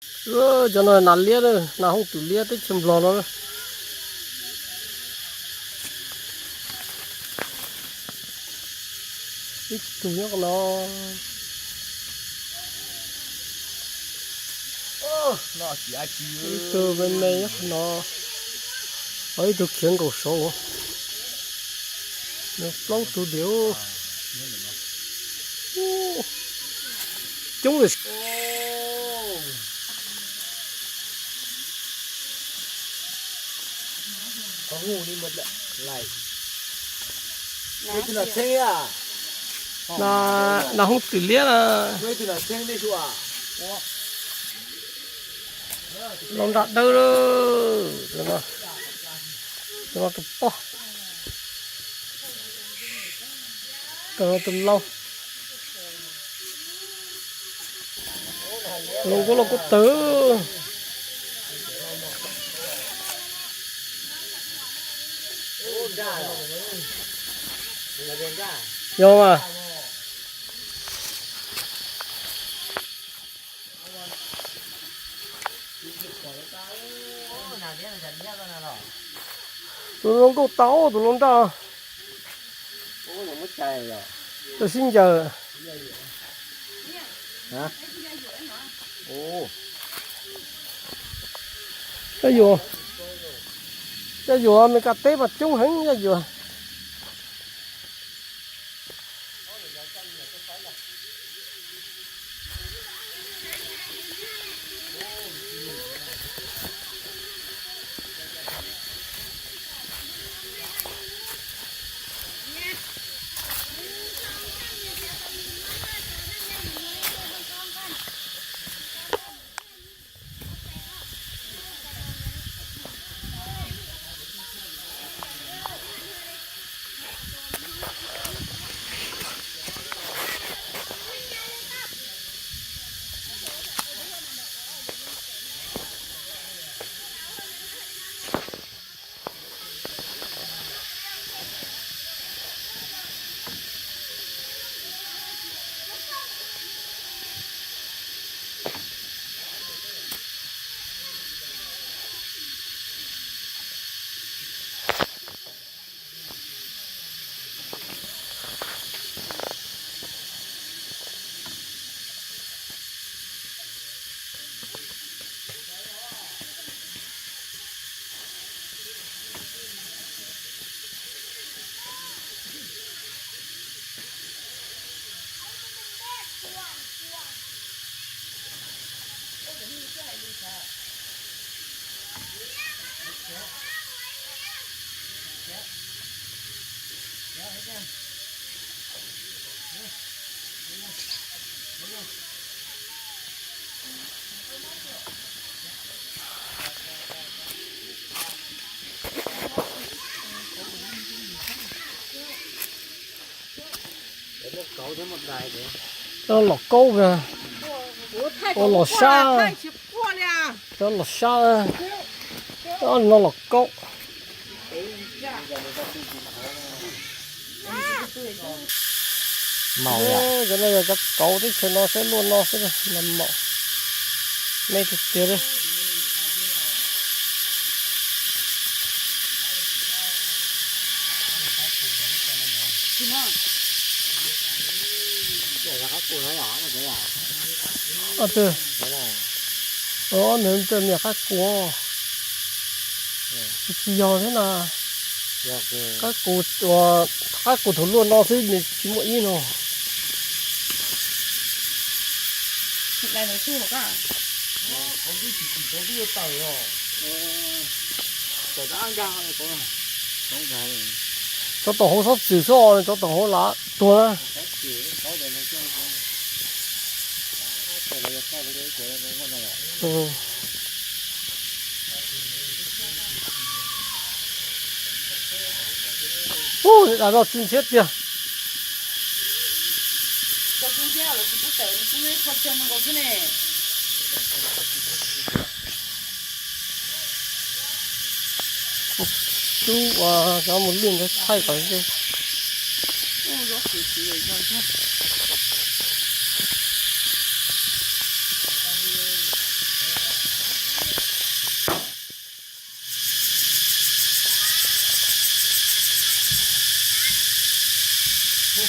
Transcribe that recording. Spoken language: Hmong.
Cov no nas liab, nas hooj twm liab teb chaws Nplog no. Ib tug nyob qhov no. Ib tug me me nyob qhov no. Ho ib tug khiav nkaum saud. Nws plaub tug diam. Coob li. Nas hooj twm liab na. Los nram dawb, tus no tus poj, tus no tus lau. Los nkuaj loj kub tawg. Yog mas. Tus no nkauj tau tus no nraj. Tus sib ncaws. Yaj yuam, yaj yuam Meskas teb mas coob heev yaj yuam. Cov los kaub, ua los sab, cov los sab, cov no los kaub. Cov no yog cov kauv teb chaws no xwb, luaj no xwb, los maum me tiag tiag li. Nws niam qab kuv, tsis yog thiab na. Qab kuv, qab kuv thaum luaj no xwb nws tsis muaj ib no. Cov tom hauv txhob txwm xwb os, cov tom hauv lam tuag na. Ub, daim no txi ntshiab tiag. Rub ua cov mus lwj ntawd thaij kom ze. Ub,